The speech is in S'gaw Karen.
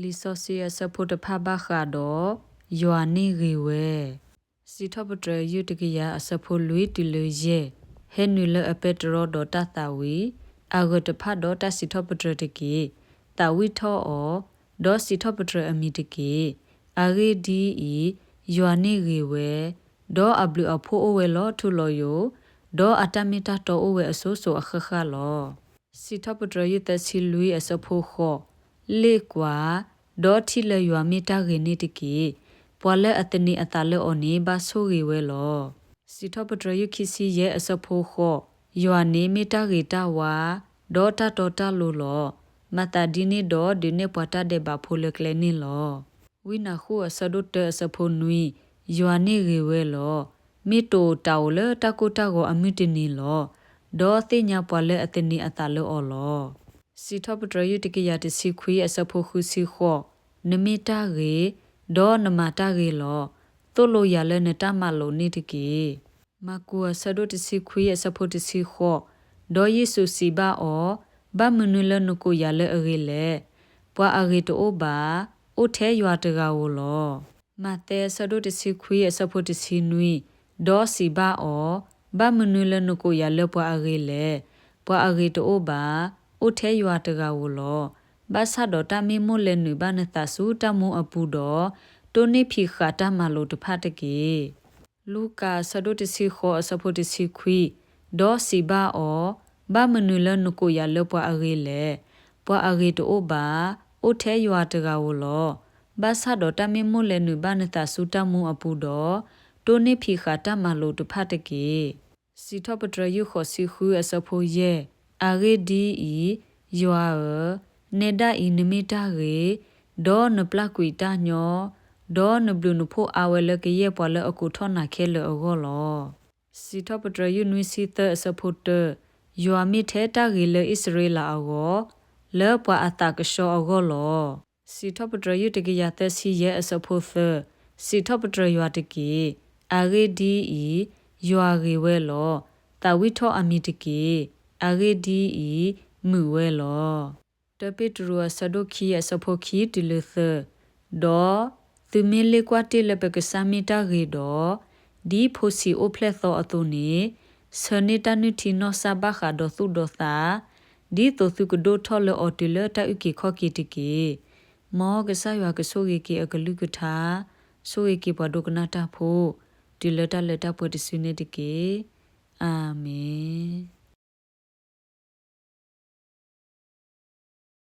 လံာ်စီဆှံအဆၢဖိတဖၣ်ဘၣ်ဃးဒီး ယွၤန့ၢ်ဂ့ၤဝဲ. စံးထီၣ်ပတြၢၤယုၢ်တကယၤအဆၢဖိလွံၢ်တုၤလၢယဲၢ်, ဟဲနုာ်လၢအပဲတြီဒီးတၢ်သးဝံၣ်, အဂၢၢ်တဖၣ်ဒီးတၢ်စံးထီၣ်ပတြၢၤတက့ၢ်. သးဝံၣ်ထီၣ်အီၤ, ဒီးစံးထီၣ်ပတြၢၤအမံၤတက့ၢ်. အဂ့ၢ်ဒ်အံၤ, ယွၤန့ၢ်ဂ့ၤဝဲ, ဒီးအဘျုးအဖှိၣ်အိၣ်ဝဲလီၤထူလီၤယိာ်, ဒီးအတၢ်မ့ၢ်တၢ်တီအိၣ်ဝဲအစိၤစိၤအဃၣ်ဃၣ်လီၤ. စံးထီၣ်ပတြၢၤယုၢ်သၢဆံလွံၢ်အဆၢဖိဃိး, လ့ၣ်ကွၢ်, ဒီးထံၣ်လၢယွၤမ့ၢ်တၢ်ဂ့ၤန့ၣ်တက့ၢ်. ပှၤလၢအသန့ၤအသးလၢအီၤန့ၣ် ဘၣ်ဆိၣ်ဂ့ၤဝဲလီၤ. စံးထီၣ်ပတြၢၤယုၢ်ခံဆံယဲၢ်အဆၢဖိဃိး, ယွၤန့ၣ်မ့ၢ်တၢ်ဂ့ၤတၢ်ဝါ, ဒီးတၢ်တီတၢ်လိၤလီၤ. မၤသးဒ်န့ၣ်ဒီးဒုးနဲၣ်ပှၤတၢ်ဒဲးဘးဖိလၢကျဲန့ၣ်လီၤ. ဝံနၤဃုအဆၢဒိၣ်တၢအဆၢဖိနွံ, ယွၤန့ၢ်ဂ့ၤဝဲလီၤ. မ့ၢ်တိာ်တၢ်အိၣ်လၢတၢ်ကိၢ်တၢ်ဂီၤအမုၢ်တနံၤလီၤ. ဒီးသ့ၣ်ညါပှၤလၢအသန့ၤအသးလၢအီၤလီၤ. စံးထီၣ်ပတြၢၤယုၢ်တကယၤတဆံခွံအဆၢဖိဃုဆံဃိး, နမ့ၢ်တၢ်ဂ့ၤ, ဒီးနမၤတၢ်ဂ့ၤလီၤ. သိၣ်လိယၤလၢနတၢ်မၤလိာ်န့ၣ်တက့ၢ်. မၢ်ကူးအဆၢဒိၣ်တဆံခွံအဆၢဖိတဆံဃိး, ဒီးယ့ၣ်ၡူးစံးဘၣ်အီၤ, ဘၣ်မနုၤလၢနကိးယၤလၢအဂ့ၤလဲၣ်. ပှၤအဂ့ၤတအိၣ်ဘၣ်, အိၣ်ထဲယွၤတဂၤဧိၤလီၤ. မးသဲအဆၢဒိၣ်တဆံခွံအဆၢဖိတဆံနွံ, ဒီးစံးဘၣ်အီၤ, ဘၣ်မနုၤလၢနကိးယၤလၢပှၤအဂ့ၤလဲၣ်. ပှၤအဂ့ၤတအိၣ်ဘၣ်, အိၣ်ထဲယွၤတဂၤဧိၤလီၤ. ဘၣ်ဆၣ်ဒီးတၢ်မ့ၢ်မိၣ်လဲၤနုာ်ဘၣ်နသးဆူတၢ်မူအပူၤဒီး, တိၢ်နီၣ်ဖံးဃာ်တၢ်မၤလိာ်တဖၣ်တက့ၢ်. လူၤကၣ်အဆၢဒိၣ်တဆံဃိးအဆၢဖိတဆံခွံ, ဒီးစံးဘၣ်အီၤ, ဘၣ်မနုၤလၢနကိးယၤလၢပှၤအဂ့ၤလဲၣ်. ပှၤအဂ့ၤတအိၣ်ဘၣ်, အိၣ်ထဲယွၤတဂၤဧိၤလီၤ. ဘၣ်ဆၣ်ဒီးတၢ်မ့ၢ်မိၣ်လဲၤနုာ်ဘၣ်နသးဆူတၢ်မူအပူၤဒီး, တိၢ်နီၣ်ဖံးဃာ်တၢ်မၤလိာ်တဖၣ်တက့ၢ်. စံးထီၣ်ပတြၢၤယုၢ်ဃိးဆံဃုအဆၢဖိယဲၢ်, အဂ့ၢ်ဒ်အံၤ, ယွၤဧၢ, နဲဒၣ်အံၤနမ့ၢ်တၢ်ဂ့ၤ, ဒီးနပျၢ်ကွံာ်တၢ်ညီ, ဒီးနဘျုးနဖှိၣ်အါဝဲလၢကယဲၢ်ပှၤလၢအကိးထီၣ်နၤခဲလၢာ်အဂီၢ်လီၤ. စံးထီၣ်ပတြၢၤယုၢ်နွံဆံသၢအဆၢဖိတၢ, ယွၤမ့ၢ်ထဲတၢ်ဂ့ၤလၢအံၣ်စရ့လးအဂီၢ်, လၢပှၤအသးကဆှီအဂီၢ်လီၤ. စံးထီၣ်ပတြၢၤယုၢ်တကယၤသၢဆံယဲၢ်အဆၢဖိသၢ, စံးထီၣ်ပတြၢၤယွၤတက့ၢ်. အဂ့ၢ်ဒ်အံၤ, ယွၤဂ့ၤဝဲလီၤ. သးဝံၣ်ထီၣ်အမံၤတက့ၢ်. အဂ့ၢ်ဒ်အံၤ, မုာ်ဝဲလီၤ. တၢပ့းတရူးအဆၢဒိၣ်ခံအဆၢဖိ ခံ တုၤလၢသၢ, ဒီးသုမ့ၢ်လ့ၣ်ကွၢ်တ့ၢ်လၢပကစၢ်မ့ၢ်တၢ်ဂ့ၤဒီး, ဒ်ဖိဆံးအိၣ်ဖျဲၣ်သီအသိးန့ၣ်, ဆၢန့ၢ်တၢ်နုၢ်ထံနီၢ်စၢ်ဘၣ်ဃးဒီးသူၣ်ဒီးသး, ဒ်သိးသုကဒိၣ်ထီၣ်လၢအီၤတုၤလၢတၢ်အုၣ်က့ၤခီၣ်က့ၤတက့ၢ်. မ်ကစၢ်ယွၤကဆိၣ်ဂ့ၤက့ၤအကလုၢ်ကထါ, ဆိၣ်ဂ့ၤက့ၤပှၤဒိကနၣ်တၢ်ဖိ, တုၤလၢတၢ်လၢတၢ်ပှဲၤတစုန့ၣ်တက့ၢ်. အၤမ့ၣ်.